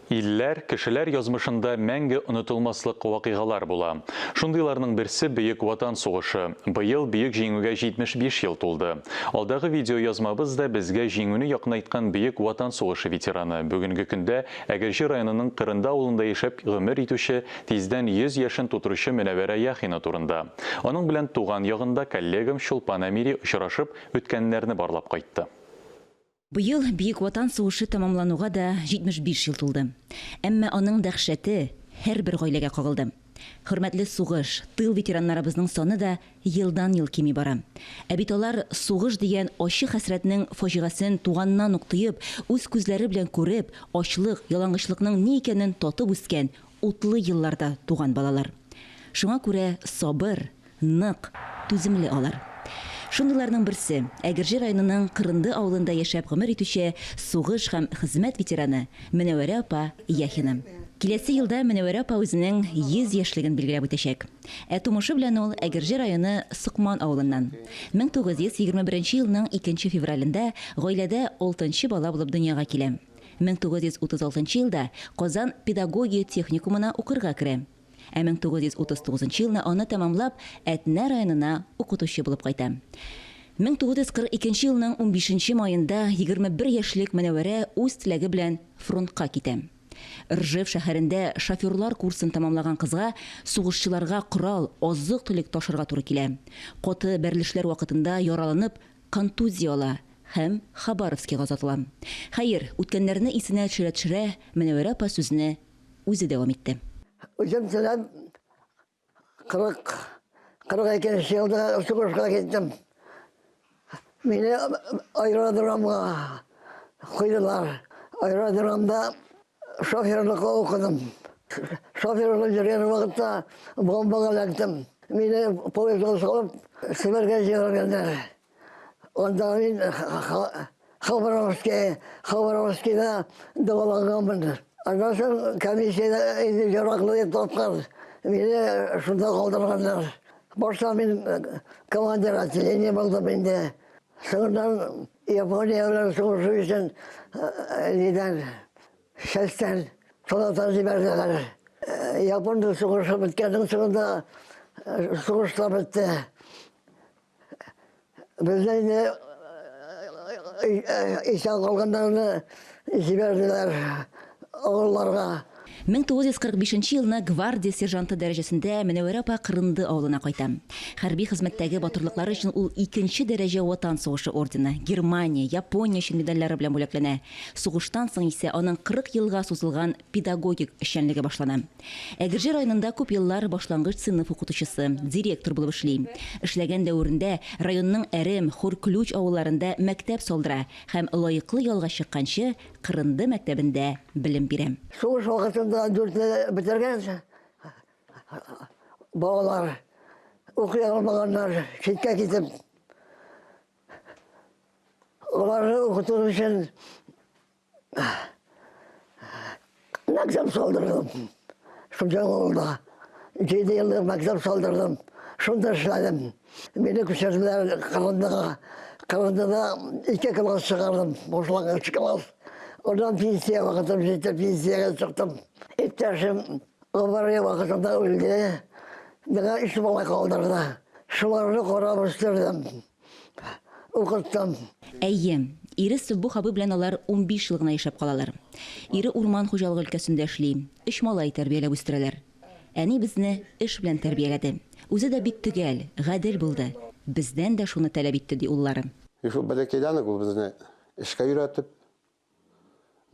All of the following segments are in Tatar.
Илләр, кешеләр язмышында мәңге онытылмаслык вакыйгалар була. Шундыйларның берсе Бөек Ватан сугышы. Быел Бөек Җиңүгә 75 ел тулды. Алдагы видеоязмабыз да безгә Җиңүне якынайткан Бөек Ватан сугышы ветераны, бүгенге көндә Әгерҗе районының Кырынды авылында яшәп гомер итүче, тиздән 100 яшен тутыручы Мөнәвәрә Яхина турында. Аның белән туган ягында коллегам Чулпан Әмири очрашып, үткәннәрне барлап кайтты. Быел Бөек Ватан сугышы тәмамлануга да 75 ел тулды. Әмма аның дәһшәте һәрбер гаиләгә кагылды. Хөрмәтле сугыш, тыл ветераннарыбызның саны да елдан-ел кими бара. Ә бит алар сугыш дигән ачы хәсрәтнең фаҗигасен туганнан ук тоеп, үз күзләре белән күреп, ачлык, ялангачлыкның ни икәнен татып үскән, утлы елларда туган балалар. Шуңа күрә сабыр, Нык, түземле алар. Шундыйларның берсе, Әгерҗе районының Кырынды авылында яшәп гомер итүче сугыш һәм хезмәт ветераны Мөнәвәрә апа Яхина. Киләсе елда Мөнәвәрә апа үзенең 100 яшьлеген билгеләп үтәчәк. Ә тумышы белән ул Әгерҗе районы Сокман авылыннан. 1921 елның икенче февралендә гаиләдә алтынчы бала булып дөньяга килә. 1936 елда Казан педагогия техникумына укырга керә. Ә 1939 елны аны тәмамлап, Әтнә районына укытучы булып кайта. 1942 елның унбишенче маенда 21 яшьлек Мөнәвәрә үз теләге белән фронтка китә. Ржев шәһәрендә шоферлар курсын тәмамлаган кызга сугышчыларга корал, азык-төлек ташырга туры килә. Каты бәрелешләр вакытында яраланып, контузия ала һәм Хабаровскига озатыла. Хәер, үткәннәрне исенә төшерә-төшерә, Мөнәвәрә апа сүзне үзе дәвам итте. Үзем теләп 40 42 елда сугышка киттем. Мине аэродромга куйдылар. Аэродромда шоферлыкка укыдым. Шоферлык йөргән вакытта бомбага эләктем. Мине поездга салып Себергә җибәргәннәр. Анда мин Хабаровский, Хабаровскийда дәваланганмын. Аннан соң комиссиядә инде яраклы дип тапкан. Мине шунда калдырганнар. Башта мин командир отделения булдым инде. Соңыннан Япония белән сугышу өчен нидән, частьтән солдаттан җибәрделәр. Япон сугышы беткәннән соңында сугыш та бетте. Безне инде исән калганнарны җибәрделәр авылларга. 1945 елны гвардия сержанты дәрәҗәсендә Мөнәвәрә апа Кырынды авылына кайта. Хәрби хезмәттәге батырлыклары өчен ул икенче дәрәҗә Ватан сугышы ордены, Германия, Япония өчен медальләре белән бүләкләнә. Сугыштан соң исә аның 40 елга сузылган педагогик эшчәнлеге башлана. Әгерҗе районында күп еллар башлангыч сыйныф укытучысы, директор булып эшли. Эшләгән дәверендә районның Әрем, Хорключ авылларында мәктәп салдыра һәм лаеклы ялга чыкканчы Кырынды мәктәбендә белем бирә. Сугыш вакытында дүртне бетергән балалар, укый алмаганнар, читкә китеп, аларны укыту өчен Мәктәп салдырдым. Шунда авылда. Җиде еллык мәктәп салдырдым. Шунда эшләдем. Мине күчерделәр Кырындыга. Кырындыда ике класс чыгардым. Башлангыч класс. Аннан пенсия вакытым җитте, пенсиягә чыктым. Иптәшем авария вакытында үлде. Миңа өч бала калдырды. Шуларны карап үстердем. Укыттым. Әйе, ире Сөббух абый белән алар 15 ел гына яшәп калалар. Ире урман хуҗалыгы өлкәсендә эшли, өч малай тәрбияләп үстерәләр. Әни безне эш белән тәрбияләде. Үзе дә бик төгәл, гадел булды. Бездән дә шуны таләп итте, ди уллары. И шул бәләкәйдән үк ул безне эшкә өйрәтеп,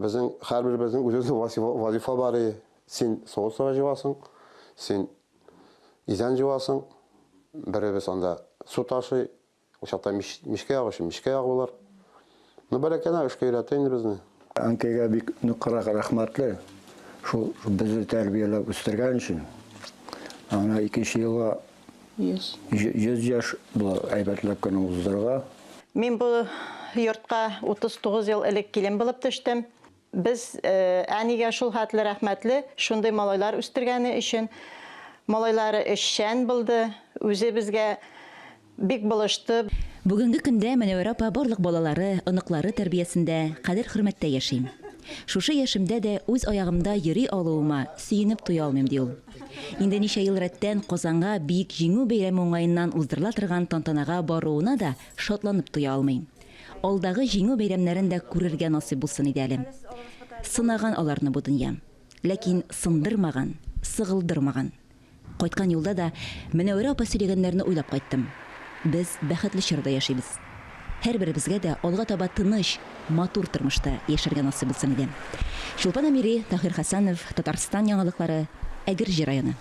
Безнең һәрберебезнең үзебезнең вазифа, вазифа бар и. Син савыт-саба җуасың, син идән җуасың. Беребез анда су ташый, ул чакта мич, мичкә ягу өчен мичкә ягулар. Ну, бәләкәйдән эшкә өйрәтә инде безне. Әнкәйгә бик ныграк рәхмәтле, шул безне тәрбияләп үстергән өчен. Ана икенче елга 100. 100 яшь була, әйбәтләп кенә уздырырга. Мин бу йортка 39 ел элек килен булып төштем. Без әнигә шул хәтле рәхмәтле, шундый малайлар үстергәне өчен. Малайлары эшчән булды, үзе безгә бик булышты. Бүгенге көндә Мөнәвәрә апа барлык балалары, оныклары тәрбиясендә, кадер-хөрмәттә яши. Шушы яшемдә дә үз аягымда йөри алуыма сөенеп туя алмыйм, ди ул. Инде ничә ел рәттән Казанга Бөек Җиңү бәйрәме уңаеннан уздырыла торган тантанага баруына да шатланып туя алмый. Алдагы Җиңү бәйрәмнәрен дә күрергә насыйп булсын иде әле. Сынаган аларны бу дөнья. Ләкин сындырмаган, сыгылдырмаган. Кайткан юлда да Мөнәвәрә апа сөйләгәннәрне уйлап кайттым. Без бәхетле чорда яшибез. Һәрберебезгә дә алга таба тыныч, матур тормышта яшәргә насыйп булсын иде. Чулпан Әмири, Таһир Хәсәнов, Татарстан яңалыклары, Әгерҗе районы.